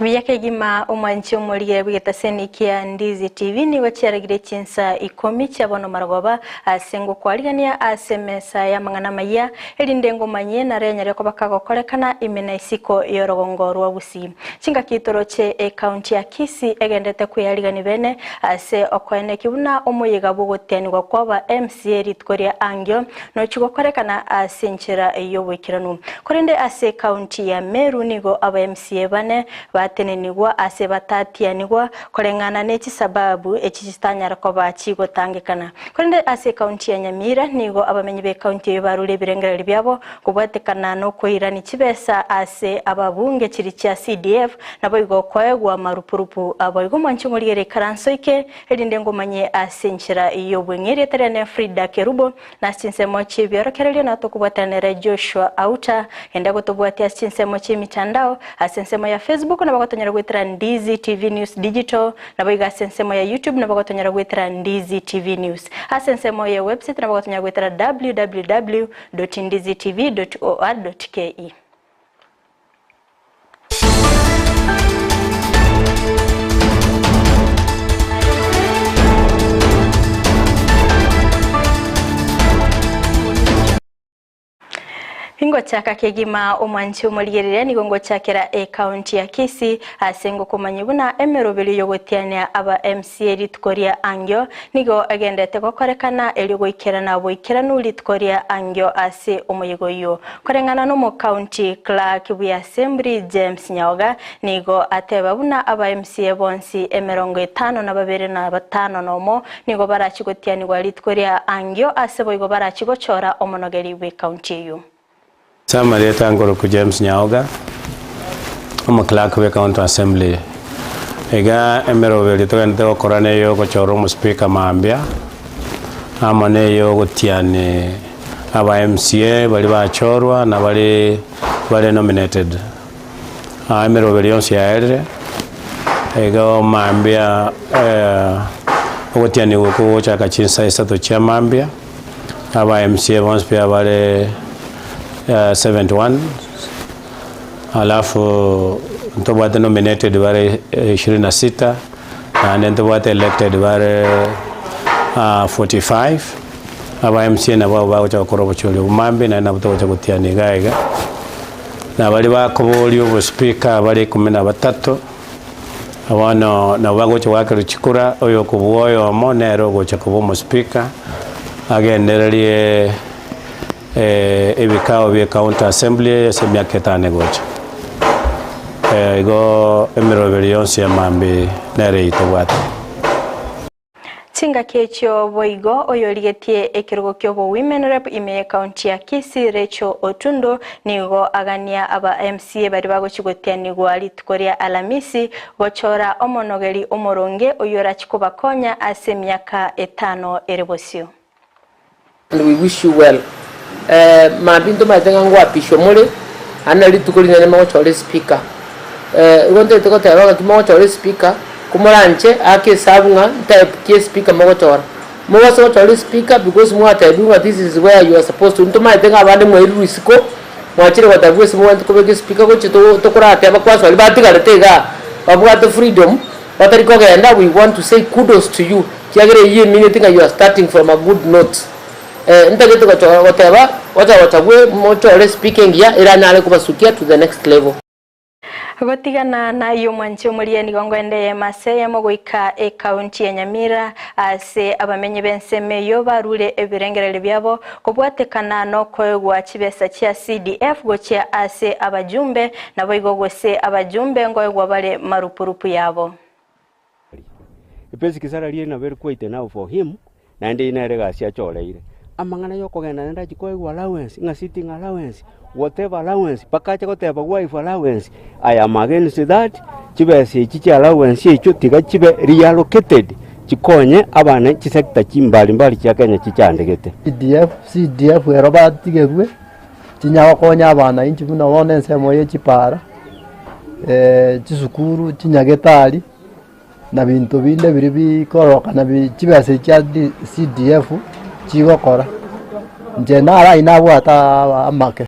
Mbuya kegima omwanchi omorige bw'egetaseni kia Ndizi TV nigo chiaragire chinsa ikomi chia bono marogoba ase ngokwarigania ase emesa y'amang'ana amayia erinde ngomanyie naro enyare koba kagokorekana ime na isiko y'orogongo rwa Gusii. Chingaki toroche ekaunti ya Kisii egenderete kweyarigania bene ase okoeneki buna omoyega bw'ogotianigwa kw'aba MCA rituko ria angio nochi gokorekana ase enchera y'oboikeranu. Korende ase ekaunti ya Meru nigo aba MCA bane batenenigwa ase batatianigwa koreng'ana ne chisababu echi chitanyara koba chigotangekana. Korende ase ekaunti ya Nyamira nigo abamenyi b'ekaunti eyio barure ebirengererio biabo Kobwatekana nokoirania chibesa ase ababunge chiria chia CDF, naboigo koegwa amarupurupu abo. Igo mwanche morigere ikaranso ike, erinde ngomanye ase enchera y'obweng'e. Erieta riane Frida Kerubo, na ase chinsemo chi'ebiorokererio natokobwatana nere Joshua Auta. Genda gotobwatia ase chinsemo chi'emitandao, ase ensemo ya Facebook nabo gotonyora goetera Ndizi TV News Digital, naboigo ase ensemo ya YouTube nabo gotonyora goetera Ndizi TV News. Ase ensemo ye website nabo gotonyora goetera www. Ndizitv.or.ke. Ingochaka kegima omwanchi omorigereria nigo ngochakera ekaunti ya Kisii ase ngokomanyia buna emeroberio yogotiania aba MCA rituko ria angio Nigo agenderete gokorekana erio goikerana boikeranu rituko ria angio ase omoyega oyio. Koreng'ana n'omocounty clerk bw'eassembly James Nyaoga nigo ateba buna aba MCA bonsi 52 na batano nomo nigo barachie gotianigwa rituko ria angio ase boigo barachie gochora omonogeri bw'ecounty eyio. Ase amarieta nkorokwa James Nyaoga, omoclerk bwe county assembly. Iga emeroberi togenderete gokora na eyo ogochora omospeaker mambia, amo na eyo ogotiani aba MCA baria bachorwa na baria bare nominated. Emeroberi yonsi yaerire, igo mambia ogotianigwa okwo gogochaka chinsa isato chia mambia. Aba MCA bonsi pi abare 71 alafu ntobwate nominated bare 26 naende ntobwate elected bare 45 aba MCA nabo abwo bagocha gokora obochori obwo mambia naende nabo togocha gotiana iga iga. Na baria bakoboria obospeaker bare ikomi na batato Bono nabo bagocha goakerwa chikura, oyokobua oyomo nere ogocha koba omospeaker, agendererie ebikao bie county assembly ase emiaka etano egocha. Igo emeroberi yonsi ya mambia nere eyio tobwate. Chingaki echio boigo oyorigetie ekerogo ki'obo-Women Rep ime y'ecounty ya Kisii Rachel Otundo nigo agania aba MCA baria bagochia gotianigwa rituko ria Alamisi gochora omonogeri omoronge oyio orachie kobakonya ase emiaka etano ere bosio. And we wish you well. Eh, mambia ntomaete ng'a ngoapishwa more, naende nari rituko rinene mogochora espeaker. Eh, igo ntagete goteba ng'aki mogochora espeaker, komoranche ake esabu ng'a ntype ki espeaker mogochora. Mobase gochora espeaker because mwatebiwa ng'a this is where you are supposed to, ntomaete ng'a abande mwairurwe isiko, mwachire gotebiwa ase mobwenerete kobeka espeaker gochia to tokorateba kwanza baria batigarete igaa, babwate freedom. Batari kogenda we want to say kudos to you kiagera eyio emineti ng'a you are starting from a good note. Eh, ntagete gochora goteba gocha gochagwe mochore speaker engiya eranyare kobasukia to the next level. Gotigana nayio mwanche omoria nigo ngoende eyemo ase eyemo goika ekaunti ya Nyamira ase abamenyi b'ensemo eyio barure ebirengererio biabo kobwatekana nokoegwa chibesa chia CDF gochia ase abajumbe Naboigo gose abajumbe nkoegwa bare marupurupu yabo. Basic salary eye nabo ere quite enough for him, naende eyio nere egasi achoreire. Amang'ana ya okogenda naende achie koegwa allowance, ng'a sitting allowance, whatever allowance, mpaka ache goteba wife allowance, I am against that, chibesa echi chia allowance echio tiga chibe reallocated, chikonye abana chisector chimbalimbali chia Kenya chichandegete. CDF, CDF ero batigerwe. Chinya gokonya abanainchi buna bono ensemo ye chipara, chisukuru, chinyagetari, na binto binde biria bikorokana bi chibesa echi chia CDF chigokora. Inche naro aywo nabwate amake.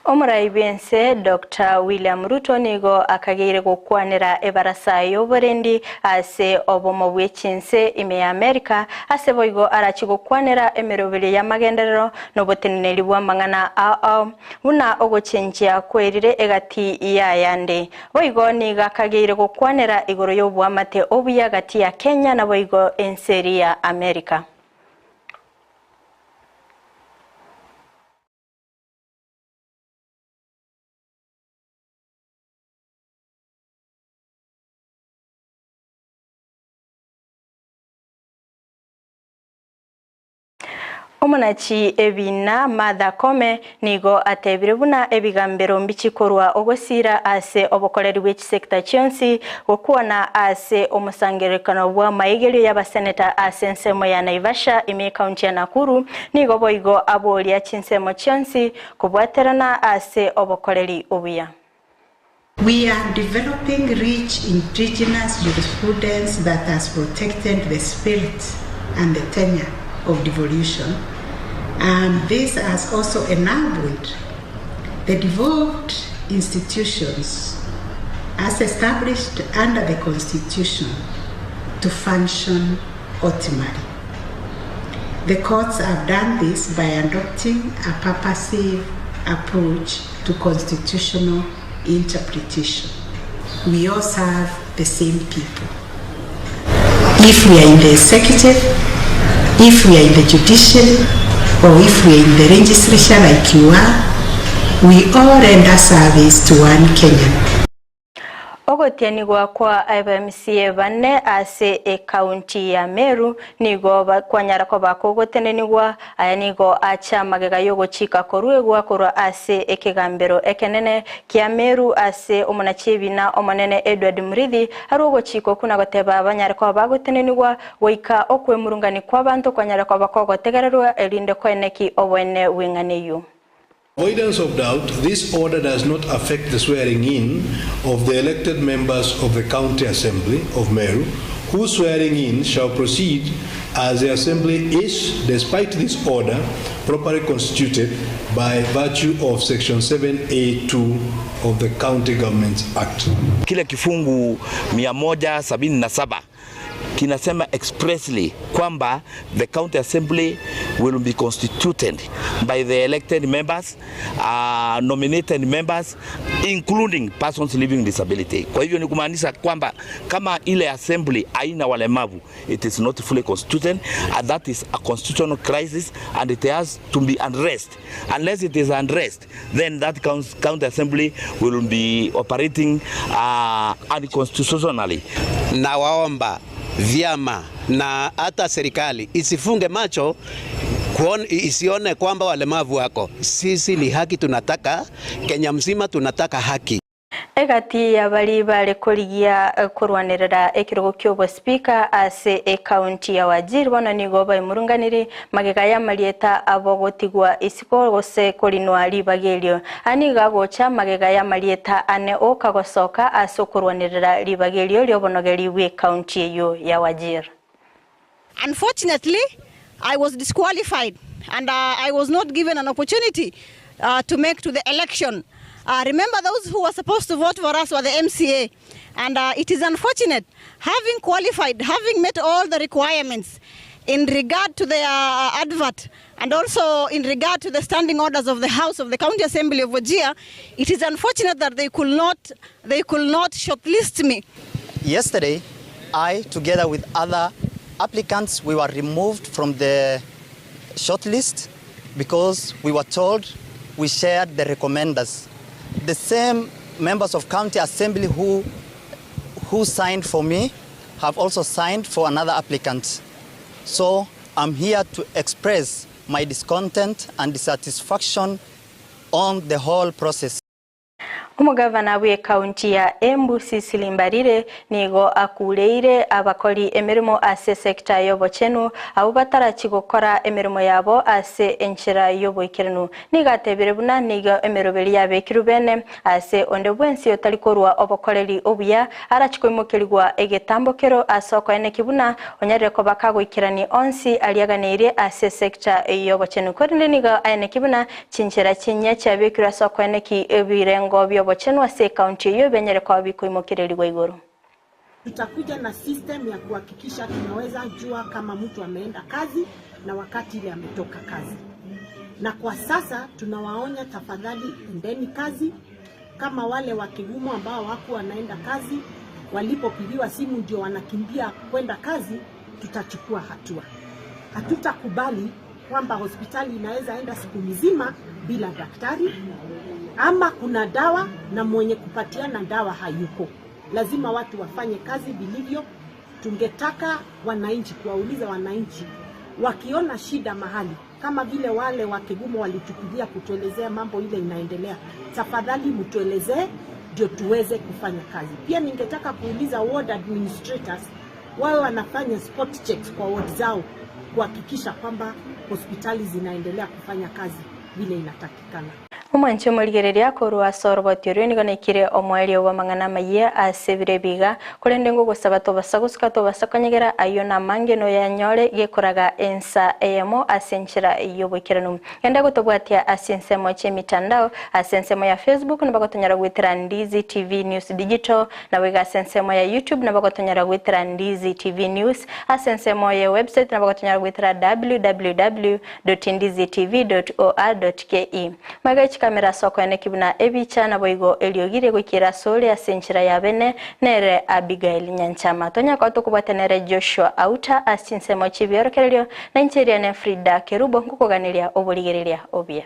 Omorai bw'ense Doctor William Ruto nigo akageire gokwanera ebarasa y'oborendi ase obomo bwe chinse ime ya Amerika, ase boigo arachie gokwanera emeroberio y'amagenderero na oboteneneri bw'amang'ana ao ao buna ogochenchia kwerire egati y'ayande. Boigo nigo akageire gokwanera igoro y'oboamate obuya gati ya Kenya naboigo ense eria ya Amerika. Omonachi ebina Martha Koome nigo atebire buna ebigambero mbichi korwa ogosira ase obokoreri bwe chisecta chionsi gokwana ase omosangererekano bw'amaigerio y'abaseneta ase ensemo ya Naivasha ime ekaunti ya Nakuru nigo boigo aboria chinsemo chionsi kobwaterana ase obokoreri obuya. We are developing rich indigenous jurisprudence that has protected the spirit and the tenure of devolution, and this has also enabled the devolved institutions as established under the Constitution to function optimally. The courts have done this by adopting a purposive approach to constitutional interpretation. We all serve the same people. If we are in the executive, if we are in the judiciary, or if we are in the legislature like you are, we all render service to one Kenyan. Ogotianigwa kwa abaMCA bane ase ecounty ya Meru nigo kwanyara koba kogotenenigwa. Aya nigo acha magega y'ogochika koruegwa korwa ase ekegambero ekenene kia Meru ase omonachi ebina omonene Edward Murithi arwe ogochika okwo na goteba banyare koba bagotenenigwa goika okwemurungani kw'abanto kwanyare koba kogotegererwa erinde koeneki oboene bw'eng'ana eyio. Avoidance of doubt, this order does not affect the swearing in of the elected members of the County Assembly of Meru, whose swearing in shall proceed as the Assembly is, despite this order, properly constituted by virtue of Section 7A2 of the County Governments Act. Kile kifungu 177 kinasema expressly kwamba the county assembly will be constituted by the elected members, nominated members including persons living with disability. Kwa hivyo ni kumaanisha kwamba kama ile assembly haina walemavu, it is not fully constituted, and that is a constitutional crisis and it has to be addressed. Unless it is addressed, then that county assembly will be operating unconstitutionally. Nawaomba vyama na hata serikali isifunge macho isione kwamba walemavu wako. Sisi ni haki tunataka, Kenya mzima tunataka haki. Egati y'abari bare korigia korwanerera ekirogo ky'obospika ase ekaunti ya Wajir bono nigo baimurunganiri magega y'amarieta abo gotigwa isiko gose korinwa ribaga erio. Anigo agocha magega y'amarieta ane oka gosoka ase okorwanerera ribaga erio ri'obonogeri bw'ekaunti eyo ya Wajir. Unfortunately, I was disqualified and I was not given an opportunity to make to the election. Remember, those who were supposed to vote for us were the MCA. And it is unfortunate, having qualified, having met all the requirements in regard to their advert and also in regard to the standing orders of the House of the County Assembly of Wajir, it is unfortunate that they could not shortlist me. Yesterday, I, together with other applicants, we were removed from the shortlist because we were told we shared the recommenders. The same members of County Assembly who signed for me have also signed for another applicant. So I'm here to express my discontent and dissatisfaction on the whole process. Omogavana bw'ekaunti ya Embu Cecily Mbarire nigo akureire abakori emeremo ase esekta y'obochenu abwo batarachi gokora emeremo yabo ase enchera y'oboikeranu. Nigo atebire buna nigo emeroberi yabekirwe bene ase onde bwensi otari korwa obokoreri obuya arachi koimokerigwa egetambokero ase okoeneki buna onyarire koba kagoikerani onsi aria aganeirie ase esekta y'obochenu. Korende nigo aeneki buna Chinchera chinyia chiabekirwe ase okoeneki ebirengo bi'obochenu ase ekaunti eyio bianyare koba bikoimokererigwa igoro. Tutakuja na system ya kuhakikisha tunaweza jua kama mtu ameenda kazi na wakati ile ametoka kazi. Na kwa sasa tunawaonya, tafadhali endeni kazi. Kama wale wa Kigumo ambao hawakuwa wanaenda kazi, walipopigiwa simu ndio wanakimbia kwenda kazi, tutachukua hatua. Hatutakubali kwamba hospitali inaweza enda siku mzima bila daktari ama kuna dawa na mwenye kupatiana dawa hayuko. Lazima watu wafanye kazi vilivyo. Tungetaka wananchi, kuwauliza wananchi wakiona shida mahali kama vile wale wa Kigumo walitupigia kutuelezea mambo ile inaendelea, tafadhali mtuelezee ndio tuweze kufanya kazi. Pia ningetaka kuuliza ward administrators wawe wanafanya spot checks kwa ward zao kuhakikisha kwamba hospitali zinaendelea kufanya kazi vile inatakikana. Omwanche omorigereria korwa ase oroboti oria nigo naikire omoerio bw'amang'ana amayia ase ebiro ebi iga, korende ngogosaba tobasa gosuka tobasa konyegera ayio namange noyanyore gekoraga ensa eyemo ase enchera y'oboikeranu. Genda gotobwatia ase ensemo chi'emitandao ase ensemo ya Facebook nabo gotonyora goetera Ndizi TV News Digital, Naboigo ase ensemo ya YouTube nabo gotonyora goetera Ndizi TV News, ase ensemo ye website nabo gotonyora goetera www.ndizitv.or.ke. Magega chikamera ase okoeneki buna ebicha naboigo eriogi rigoikera asore ase enchera ya bene nere Abigail Nyanchama. Tonya koba tokobwatia nere Joshua Auta ase chinsemo chi'ebiorokererio na inche eriane Frida Kerubo nkokoganeria oborigereria obuya.